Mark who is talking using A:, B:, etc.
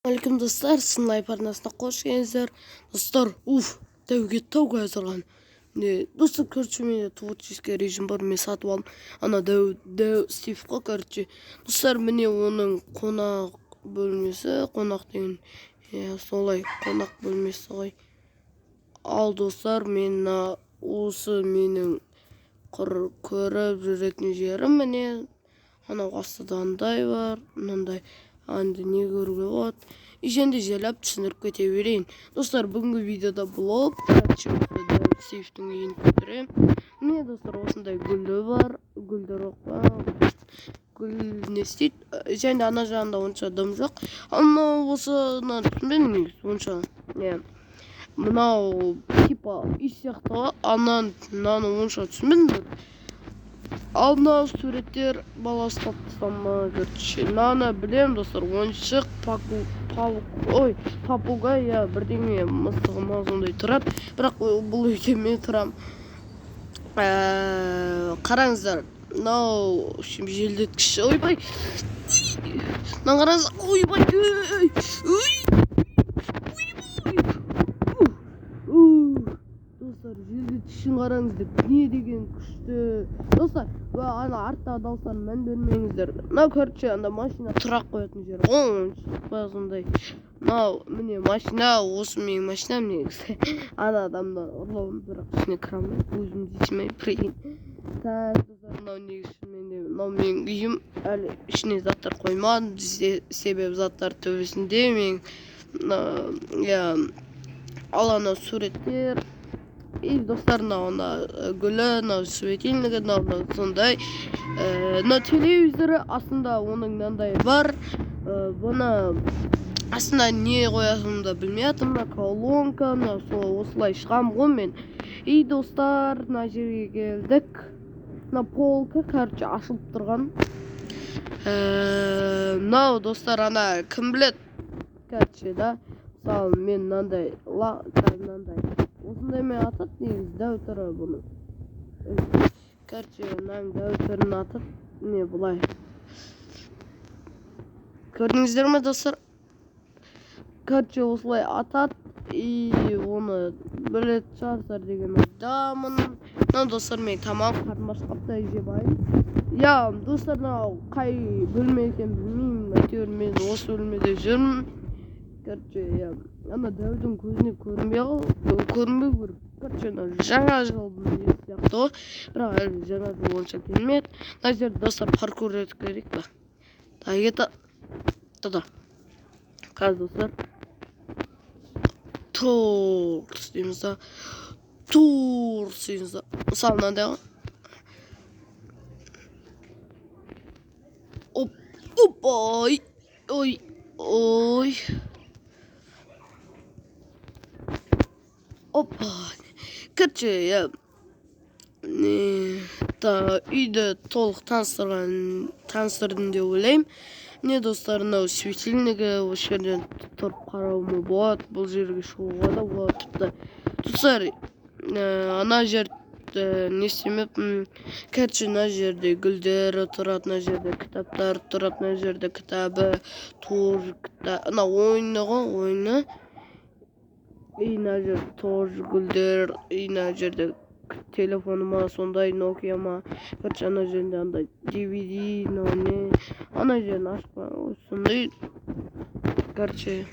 A: Алейкум, достар! Сынлайф арнасына қош келдіңіздер, достар. Уф, дәуге тау қазір. Не, достар, короче, менде творческий режим бар, мен сатып алдым ана дәу Стив қой. Короче, достар, міне, оның қонақ бөлмесі. Қонақ деген, иә, солай, қонақ бөлмесі ғой. Ал, достар, мен мына осы менің құр көріп жүретін жерім. Міне, анау астыда андай бар, мынандай. Енді не көруге болады? И және де жайлап түсіндіріп кете берейін. Достар, бүгінгі видеода блог, короче, Стивтің үйін түсіремін. Міне, достар, осындай гүлі бар, гүлдер, гүл не істейді. Және де ана жағында онша дым жоқ. Ал мынау, осыны түсінбедім негізі онша. Не мынау? Типа үй сияқты ғой. Ананы, мынаны онша түсінбедім. Ал мынау суреттер, бала ұстап тастама. Короче, мынаны білемін, достар, ойыншық паук, ой, попугай, иә, бірдеңе, мысығы ма, сондай тұрады. Бірақ бұл үйде мен тұрамын. Қараңыздар, мынау желдеткіш. Ойбай, мынаны қараңыздар. Ойбай, ой, ойбай, достар, желдеткішін қараңыздар, не деген күшті! Достар, ана арттағы дауыстарға мән бермеңіздер. Мынау, короче, анда машина тұрақ қоятын жер ғой, сондай. Мынау, міне, машина, осы менің машинам негізі. Ана адамнан ұрлауым, бірақ ішіне кіре алмаймын өзім дейсің, прикинь. Так, достар, мынау негізі шынымен де мынау менің үйім. Әлі ішіне заттар қоймадым, себебі заттар төбесінде менің, иә. Ал анау суреттер. И, достар, мынау ана гүлі, мынау светильнигі, мынау сондай, мынау телевизоры. Астында оның мынандай бар. Бұны астына не қоятынымды да білмей жатырмын. Мына колонка, мына сол, осылай шығамын ғой мен. И, достар, мына жерге келдік. Мына полка, короче, ашылып тұрған. Мынау, достар, ана кім біледі, короче, да. Мысалы, мен мынандай, мынандай, осындаймен атады негізі дәу түрі бұның. Короче, мынаның дәу түрін атады. Міне, былай көрдіңіздер ме, достар? Короче, осылай атады. И оны білетін шығарсыздар деген ойдамын. Мына, достар, мен тамақ, қарным ашып қалыпты, жеп алайын. Иә, достар, мынау қай бөлме екенін білмеймін, әйтеуір мен осы бөлмеде жүрмін. Короче, иә, ана дәудің көзіне көрінбей, көрінбеу керек. Короче, мынау жаңа жылдың несі сияқты ғой, бірақ әлі жаңа жыл онша келмеді. Мына жерде, достар, паркур етіп керек па? Так, это да. Қазір, достар, тур істейміз да, тур істейміз да. Мысалы, мынандай ғой. Оп, оп, ой, ой, ой, опа. Короче, иә, не та, үйді толық таныстырдым деп ойлаймын. Міне, достар, мынау светильнигі. Осы жерден тұрып қарауыма болады, бұл жерге шығуға да болады тіпті. Достар, ана жер не істемеппін. Короче, мына жерде гүлдері тұрады, мына жерде кітаптар тұрады, мына жерде кітабы тоже, мына ойыны ғой, ойыны. И мына жерде тоже гүлдер, и мына жерде телефоны ма, сондай, Nokia ма. Короче, ана жерде андай DVD, мынау не, ана жерін ашып, сондай, короче.